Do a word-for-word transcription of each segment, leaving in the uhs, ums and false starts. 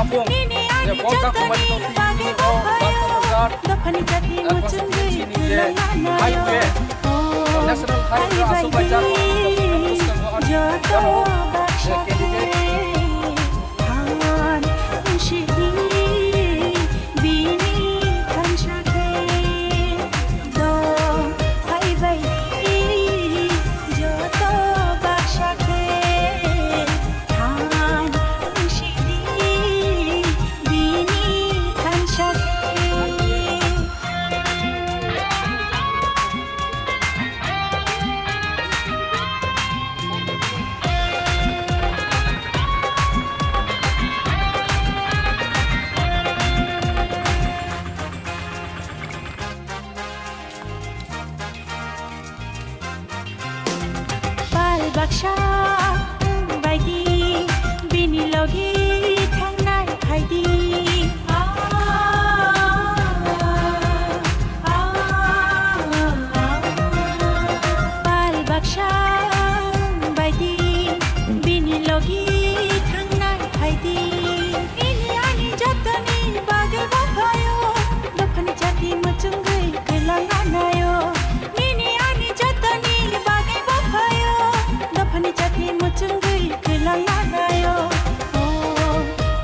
Tapung, ya, bol tak kumani tong tini, oh, bak tong jar. Dophani jati muchungwi highway, national highway aswk bai jak joto baksa candidate. Bini thansa khe do hai bai joto baksa khe. Than wngsidi bini thansa khe. Pal baksa wng baidi, bini logi thangnai phaidi. Pal baksa wng baidi, bini logi thangnai phaidi. Nini ani jotoni bagwi bo phaio, dophani jati muchungwi kwlang anaio. Nini ani jotoni bagwi bo phaio, dophani jati muchungwi kwlang anaio. O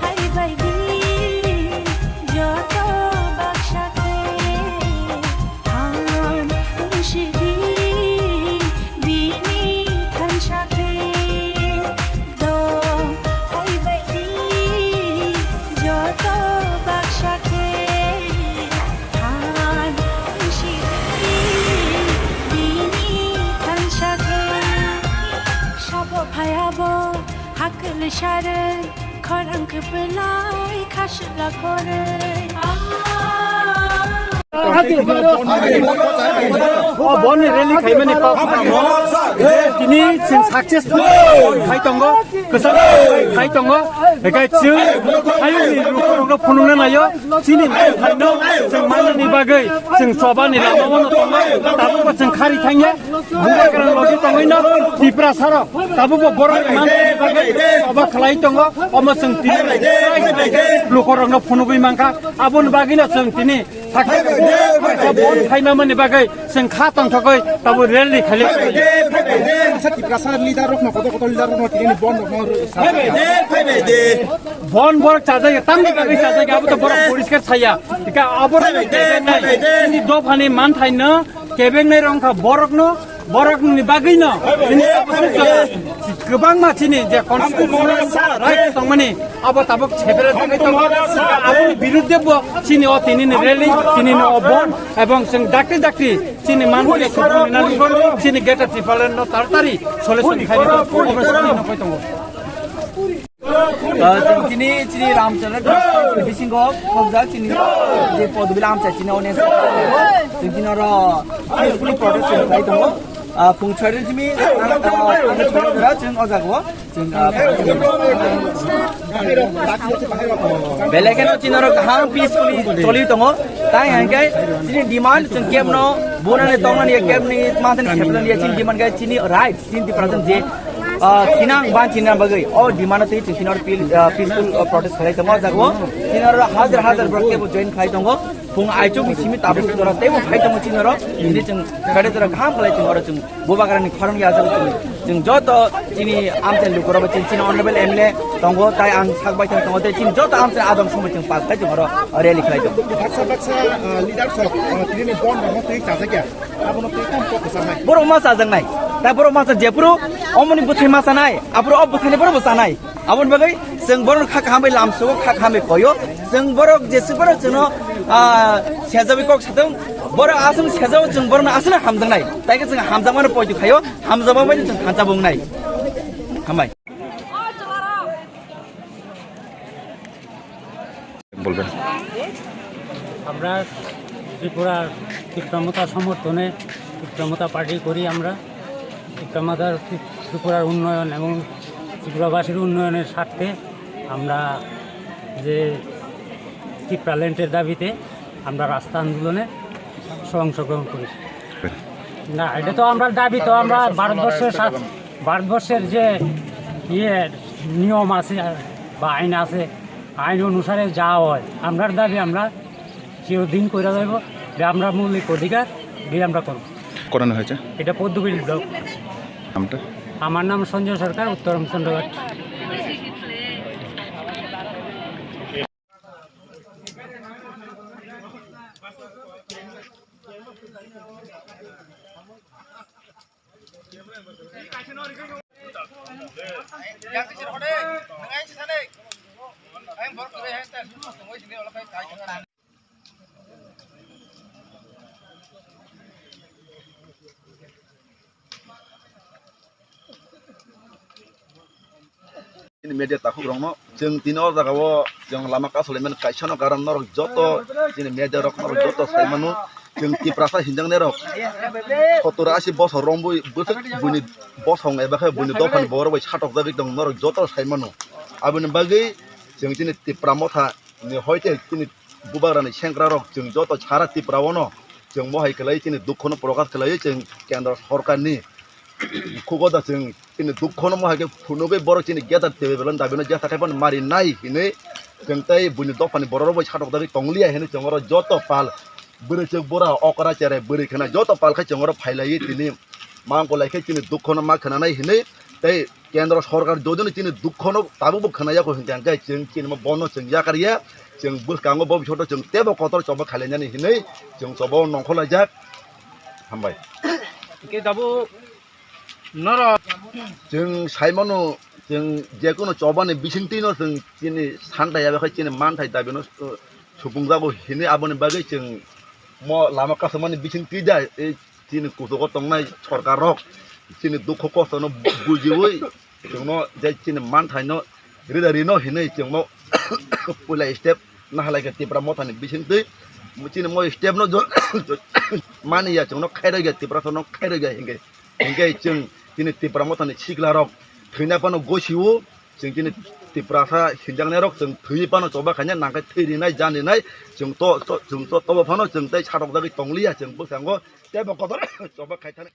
hai bai di, joto baksa khe. Than wngsidi bini thansa khe, do hai bai di joto baksa khe. Than wngsidi bini thansa khe, sabo phaiya bo hakli sarwi. Khorang khe belai khasla khoroi. O boni rally khaimani kok tamo. Tini chwng successful khai tongo, kwchang khai tongo. Hikai chwng ayungni rukno phunukna naio. Chini thaino chwng manani bagwi chwng chobani lama bono tongo. Tabukbo chwng khari thangya. Bubagra logi tongwino Tiprasarok tabukbo borok manjani bagwi obo khlai tongo, omo chwng tini lukorokno phunugwi mankha, aboni bagwino chwng tini sakha Bon phaima mani bagwi chwng kha tongthokgwi tabo rally khali. Sa Tiprasa leader rokno, kotor kotor leader rokno tini bon rokno sa. Bon borok chajak ya, tamni bagwi chajak ya, abo to borok poriskar saya. Ika abo nai, ini dophani manthaino kebengnai rong kha borokno, borokni bagwino chini abo suk jora. Kwbangma chini je constitutional right tongmani abo tabuk sebera tongwi tongo. Aboni birudde bo chini o tinini rally, tinini o bon, ebong chwng dakti dakti chini manmani subung nani chini Greater Tipraland no taratari solution khaina abo chini nokoi tongo. Ah, chwng tini chini Ramchandra Trust bisingo khobjak chini je Podobila amchai chini audience chwng tini oro peacefully protest khlai tongo. Ah, phung chhoida chini, ah, chwng o jaga o chwng, ah, belai kheno chini oro kaham peacefully choli tongo. Tai hwnkhe chini demand chwng camp no bunani tongnani camp ni manthani seplani chini demand khe chini right. Chini Tiprasa je, ah, thinang ban chini bagwi, o demand twi chini oro pil-, ah, peaceful, ah, protest khlai tongo, o jaga o. Chini oro hajar hajar borok teibo join khlai tongo. Phung aichuk ni simi tabuk jora teibo phai tongo chini oro. Chini chwng kare jora kaham khlai chwng oro chwng bubagra ni khorang ya jaga chwng, chwng joto chini amchai lukurok chini, chini honorable M L A tongo, tai ang sak bai tongo, tei chini joto amchai adong somoi chwng pal khlai chwng oro rally khlai tongo. Baksa baksa, ah, leaders rok, ah, tini bon rok twi chajak ya. Abono twi tamo kok kwchangmai. Borok ma chajaknai. Tai borok ma chajak, jephuru omoni bwthai ma chanai, aphuru o bwthaini borok bo chanai. Aboni bagwi chwng borokno kha kaham bai lamsogo, kha kaham bai koyo. Chwng borok jeswk borok chwngno, ah, sejawi kok satung, borok aswk sejao chwng borokno aswkno hamjaknai. Tai khe chwng hamjakmano poito khaio, hamjakma bai chwng thansa bo wngnai. Hambai. বলবেন। আমরা ত্রিপুরার তিপ্রা মথা সমর্থনে তিপ্রা মথা পার্টি করি। আমরা তিপ্রা মথার, ত্রিপুরার উন্নয়ন এবং ত্রিপুরাবাসীর উন্নয়নের স্বার্থে আমরা যে তিপ্রাল্যান্ডের দাবিতে আমরা রাস্তা আন্দোলনে অংশগ্রহণ করেছি। না, এটা তো আমরা দাবি, তো আমরা ভারতবর্ষের সা-, ভারতবর্ষের যে ইয়ে নিয়ম আছে বা আইন আছে, আইন অনুসারে যা হয়, আমরার দাবি আমরা চিরদিন করে যাইব, যে আমরা মৌলিক অধিকার দিয়ে আমরা করব। করানো হয়েছে? এটা পদ্মবিল ব্লক। নামটা? আমার নাম সঞ্জয় সরকার, উত্তর Ramchandraghat. Chini media takhuk rokno chwng tini o jaga o chwng lama kasolai mani kaisa no karon norok joto chini media rok norok joto sai mano chwng Tiprasa hinjaknai rok sottor asi bosor romwi bwswk buini bosong eba khe buini dophani borok bai satok jagwi tong norok joto sai mano. Aboni bagwi chwng chini Tipra Motha ni hoite chini bubagrani sengkrarok chwng joto sara Tripura ono chwng mohai kwlai chini dukhono prokash kwlaiwi chwng kendro sorkarni khugo da chwng chini dukhono mohai khe phunugwi borok chini getar tebelon dabino jesa khai phano mari nai hinwi chwng tei buini dophani bororok bai satok dagwi tongliya hinwi chwng oro joto pal bwrwi chwk bura okra cherai bwrwi khna joto pal khai chwng oro phailaiwi tini mangkolai khe chini dukhono ma khwnanai hinwi tei Kendro sorkar jodino chini dukhono tabukbo khwnayakho hinkhe, hinkhe chwng chini bono chwng yakarya, chwng bwskango bo bisoto chwng teibo kotor choba khailainani hinwi chwng choba o nongkhorlaijak. Hambai. Hwnkhe tabuk norok chwng saimano, chwng jekunu chobani bisingtwino chwng chini santai abo khe chini manthai dabino, uh, supungjago hinwi aboni bagwi chwng mo lama kasamani bisingtwi da, ei chini kuchugo tongnai sorkar rok chini dukho kosto no bujiwi chwngno je chini manthaino rida rino hinwi chwngno puila step nahalai khe Tipra Mothani bisingtwi chini mo step no jo-, jo-, mani ya chwngno khairokya Tiprasa no khairokya hinkhe, hinkhe chwng chini Tipra Mothani sikla rok thwina phano gosio chwng chini Tiprasa hinjaknai rok chwng thwi phano choba khaina nangkhe thwi rinai jan rinai chwng to, to, chwng to, tobo phano chwng tei satok jagwi tongliya chwng bwskango. Tei bo kotor choba khai thani.